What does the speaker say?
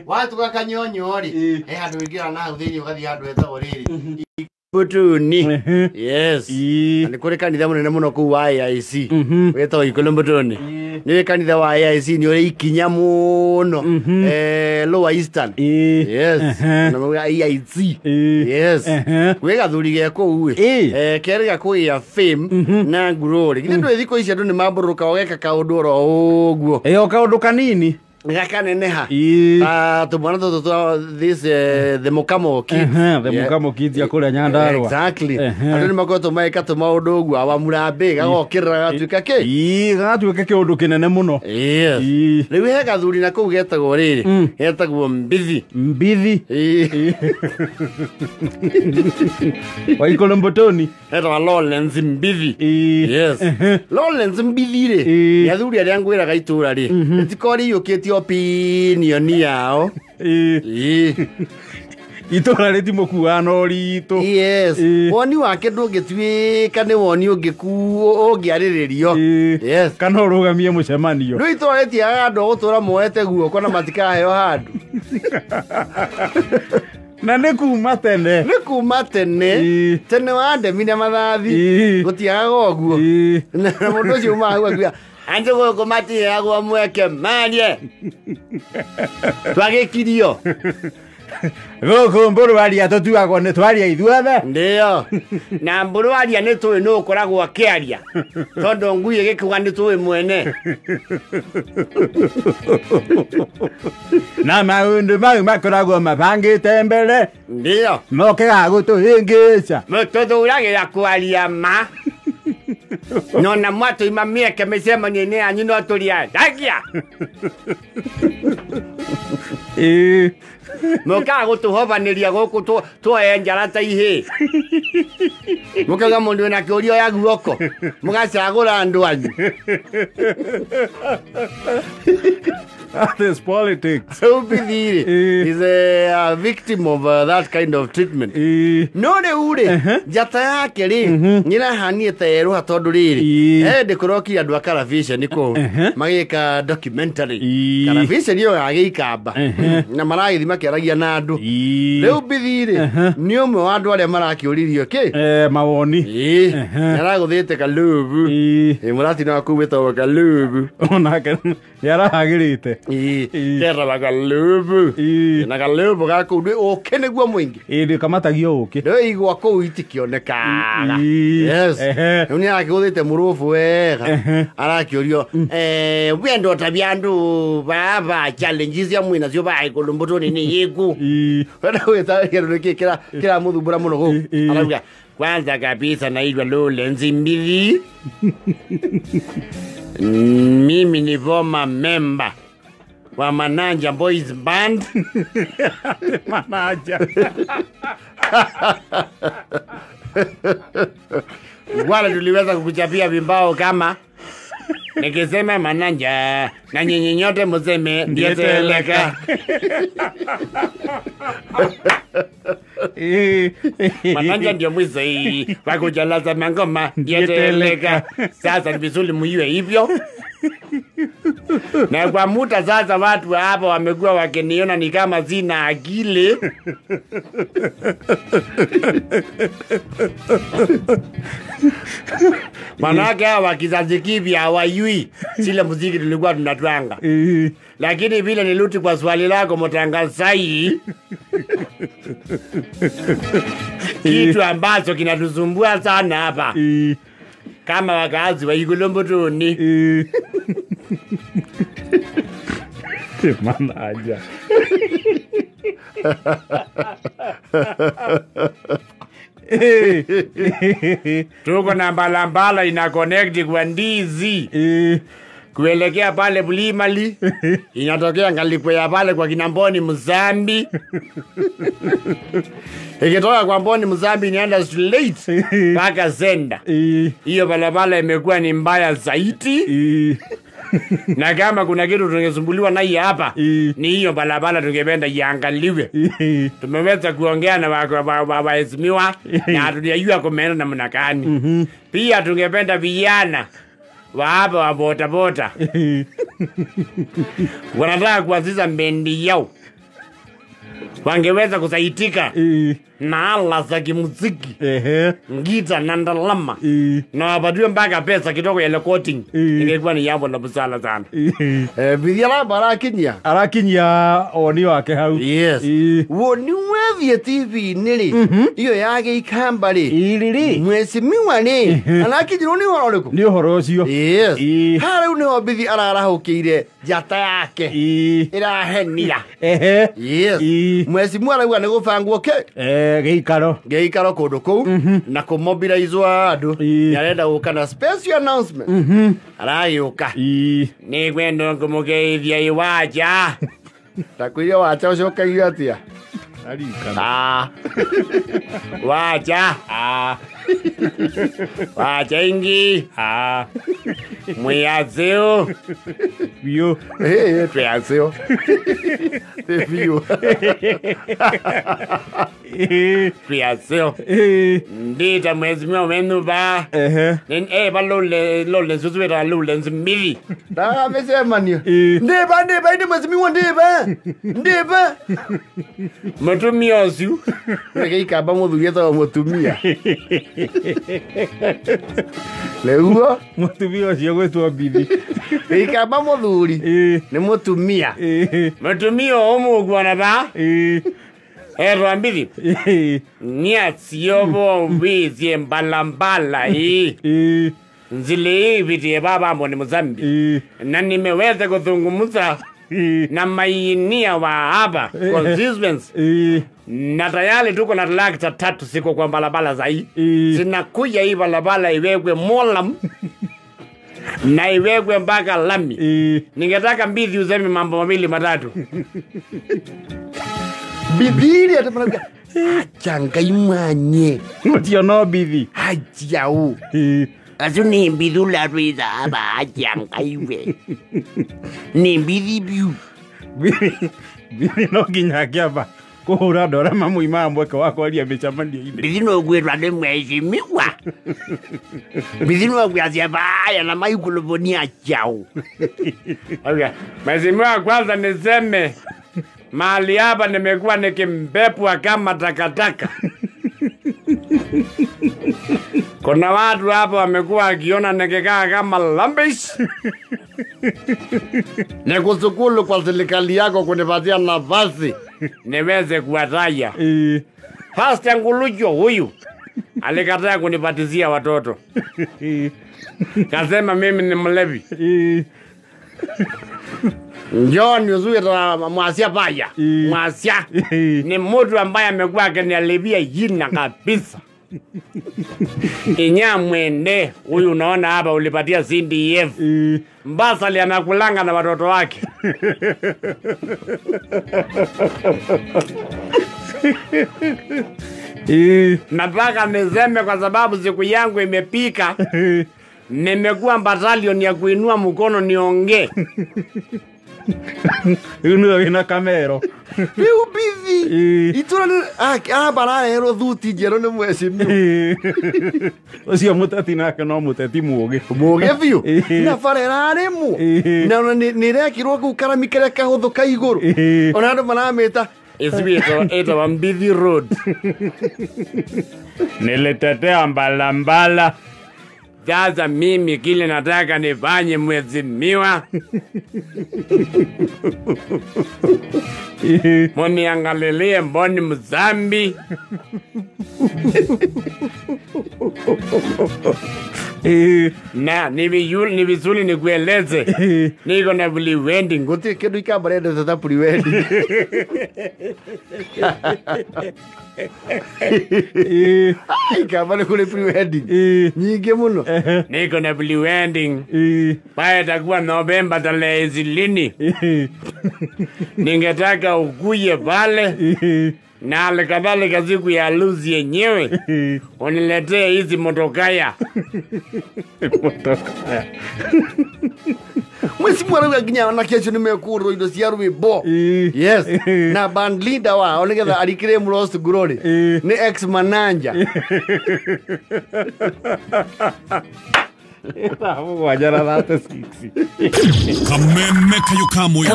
Watu kwa kanyonyo ri handu wingira na hau thiini ugathii handu hetagwo riri Mbutuni. Yes. Ni kuri kanitha munene muno kuu wa AIC wetagwo Ikulu Mbutuni. Ni kanitha wa AIC ni uri ikinya muno Lower Eastern. Yes. Na mauga AIC. Yes. Kwi gathuri ge kuu keri ga kugia fame na glory. Githĩ ndũĩ thikũ ici andũ nĩ mambũrũka ũgeka kaũndũ oro ũguo. O kaũndũ kanini. Gakaneneha. Tumwana tũtũ twa this the Mukamo Kids. The Mukamo Kids ya kũrĩa Nyandarua. Exactly. Andũ nĩ makoretwo magĩka tũmaũndũ ũguo awa Mũrambĩ gagokĩrĩra gagatuĩka kĩ? Gagatuĩka kĩũndũ kĩnene mũno. Yes. Rĩu he gathuri na kũu getagwo rĩrĩ. Getagwo Mbithi. Mbithi. Wa Ikulu Mbutuni. Etagwo Lawrence Mbithi. Yes. Lawrence Mbithi rĩ. Nĩ athuri arĩa ngwĩraga itũra rĩ. Rĩtikorwo rĩiyũkĩtie opinion yao. Itũra rĩtimũkuaga na ũritũ. Yes. Woni wake ndũngĩtuĩka nĩ woni ũngĩarĩrĩrio. Yes. Kana ũrũgamie mũcemanio. Rĩu itũra rĩtiagaga andũ a gũtũra moete guoko na matikaheo handũ. Na nĩ kuma tene. Nĩ kuma tene. Tene wa ndemi na mathathi. Gũtiagaga ũguo. Na mũndũ ũcio umaga hau akiuga andu gũkũ matiheagwo mweke marie. Twagĩkirio. Gũkũ mbũrũaria tũtuagwo nĩ twaria ithuothe. Ndio. Na mbũrũaria nĩ tũĩ nũ ũkoragwo akĩaria. Tondũ ngui ĩgĩkuga nĩ tũĩ mwene. Na maũndũ mau makoragwo mabangĩte mbere. Ndio. Mokĩga gũtũhĩngĩca. Tũthuragĩra kwaria ma. No na mwatũima mĩeke mĩcemanio-inĩ yanyu no tũrĩandagia. Mũkaga gũtũhobanĩria gũkũ tuoe njara ta ihĩĩ. Mũkauga mũndũ wĩna kĩũria oya guoko. Mũgacagũra andũ anyu. That is politics. So Mbithi is a victim of that kind of treatment. No rĩu rĩ, njata yake rĩ, nĩrahanie ta yerũha tondũ rĩrĩ, hĩndĩ kũrokire andũ a Karaviceni kũu, magĩka documentary. Karaviceni ĩyo ya Gĩikamba, na maragĩthiĩ makĩaragia na andũ. Rĩu Mbithi rĩ, nĩ ũmwe wa andũ arĩa marakĩũririo kĩ? Mawoni. Nĩaragũthĩte Kalũbu. Mũratina wa kũu wĩtagwo Kalũbu. Onake nĩarahagĩrĩte. Keraba Kalũbu. Na Kalũbu ga kũu ũkĩ nĩguo mũingĩ. Ndĩ kamatagio ũkĩ. Rĩu igwa kũu itikĩonekaga. Yes. Rĩu nĩarakĩgũthĩte mũrũbũ wega. Arakĩũrio wendo ta bya andũ baba challenges ya mwĩna cio ba Ikulu Mbutuni nĩ yĩku. Wenda gwĩtarĩria nĩkĩ kĩramũthumbũra mũno gũkũ. Arauga kwanza kabisa naitwa Lawrence Mbithi. Mimi ni former member wa Mananja Boys Band. Mananja. Wala tuliweza kukuchapia vimbao kama nikisema Mananja na nyinyi nyote mseme ndieteleka. Mananja ndio mwizi wa kujalaza mangoma ndieteleka. Sasa ni vizuri muiwe hivyo. Na kwa muda sasa watu hapa wamekuwa wakiniona ni kama sina akili. Manake hawa kizazi kipya hawajui zile muziki tulikuwa tunatwanga. Lakini vile niluti kwa swali lako mtangazaji, kitu ambacho kinatusumbua sana hapa kama wakazi wa Ikulu Mbutuni. Manaja. Tuko na mbalambala ina connect kwa Ndizi kuelekea pale Bulimali, inatokea Ngalikwea pale kwa Kinamboni Mzambi. Ikitoka kwa Mboni Mzambi inaenda straight mpaka Zenda. Hiyo barabara imekuwa ni mbaya zaidi. Na kama kuna kitu tungesumbuliwa naye hapa ni hiyo barabara, tungependa iangaliwe. Tumeweza kuongea na waheshimiwa na hatujajua kumeenda namna gani. Pia tungependa vijana Wa hapa wa bota bota. Wanataka kuanzisha bendi yao. Wangeweza kusaitika na ala za kimuziki. Ngita na ndalama. Na wapatiwe mpaka pesa kidogo ya recording. Ingekuwa ni jambo la busara sana. Bithi aramba arakinyia. Arakinyia woni wake hau. Yes. Woni wethie TV-inĩ rĩ, iyo ya Gĩikamba rĩ, Ĩrĩ. Mheshimiwa rĩ, arakinyirwo nĩ ũhoro ũrĩkũ? Nĩ ũhoro ũcio. Yes. Haha rĩu nĩho Bithi ararahũkĩire njata yake. Ĩrahenia. Yes. Mheshimiwa arauga nĩ gũbangwo kĩ? Gĩikaro. Gĩikaro kũndũ kũu na kũmobilize andũ. Nĩarenda gũka na special announcement. Aragĩũka. Nĩngwenda kũmũgeithia iwanja. Ndakwĩrire wacha ũcokagia atĩa? Arikana. Wacha. Wacha ingi. Mwiyazeo. Biũ. Twiyazeo. Biũ. Twiyazeo. Ndita mheshimiwa wenu ba. Ba lole susuweta lole nzimili. Ndamecemanio. Ndiba ndiba ndi mheshimiwa ndiba. Ndiba. Mutumia ũcio. Gĩikamba mũthuri etagwo mũtumia. Rĩuo Mũtumia ũcio gwĩtwo Bithi. Gĩikamba mũthuri nĩ mũtumia. Mũtumia ũyũ mũkuona ba? Etwa Mbithi. Nĩaciobo wizie mbalambala hii. Nzile hivi baba mboni Mozambi. Na nimeweza kuzungumza na mainia wa hapa constituency. Na tayari tuko na tractor 3 siko kwa barabara za hii. Zinakuja hii barabara iwekwe molam na iwekwe mpaka lami. Ningetaka Mbithi useme mambo mawili matatu. Bibi atamwambia acha ngai mwanye. Mutio no Bithi. Acha u. Acu ni Mbithi ulatwiza hapa acha ngai we. Ni Mbithi biu. Bithi no nginya akĩamba kũhũra andũ arĩa mamuimaga mweke wa kwaria mĩcemanio-inĩ. Mbithi no gwĩtwa nĩ mheshimiwa. Mbithi no gwacia baya na maikuloboni chao. Okay. Mheshimiwa, kwanza niseme mahali hapa nimekuwa nikimbepwa kama takataka. Kuna watu hapa wamekuwa wakiona nikikaa kama lambish. Nikushukuru kwa serikali yako kunipatia nafasi niweze kuwataya. Pastor Ngulujo huyu alikataa kunipatizia watoto. Kasema mimi ni mlevi. Njoo niuzuie mwasia paya. Mwasia ni mtu ambaye amekuwa akiniharibia jina kabisa. Inya mwende huyu unaona hapa ulipatia CDF. Mbasali anakulanga na watoto wake. Nataka niseme kwa sababu siku yangu imepika. Nimekuwa batalion ya kuinua mkono niongee. Rĩu nĩwe wĩna kamero. Rĩu Bithi itũra arambara thuti njerũ nĩ mheshimiwa. Ũcio mũteti nake no mũteti mũũgĩ. Mũũgĩ biũ. Na bara ĩrarĩmwo. Na ona nĩ ĩrekĩrwo kũu karami karĩa kahũthũ ka igũrũ. Ona andũ maramĩta ĩtagwo Mbithi Road. Nilitetea mbalambala. Sasa mimi kile nataka nifanye mheshimiwa. Muniangalilie mboni Mzambi. Na ni vizuri nikueleze. Niko na pre-wedding. Gũtirĩ kĩndũ ikamba rĩendete ta pre-wedding. Ikamba nĩ kũrĩ pre-wedding nyingĩ mũno. Niko na pre-wedding. Pale itakuwa Novemba tarehe 20. Ningetaka ukuje pale. Na halikadhalika siku ya harusi yenyewe uniletee hizi motokaya. Motokaya. Mheshimiwa arauga nginya anake acio nĩmekũgũrĩrwo indo cia rwĩmbo. Yes. Na band leader wao nĩgetha arikĩre Lost Glory nĩ ex manager. Thaa 7 na 36. Kameme kayo kamwe.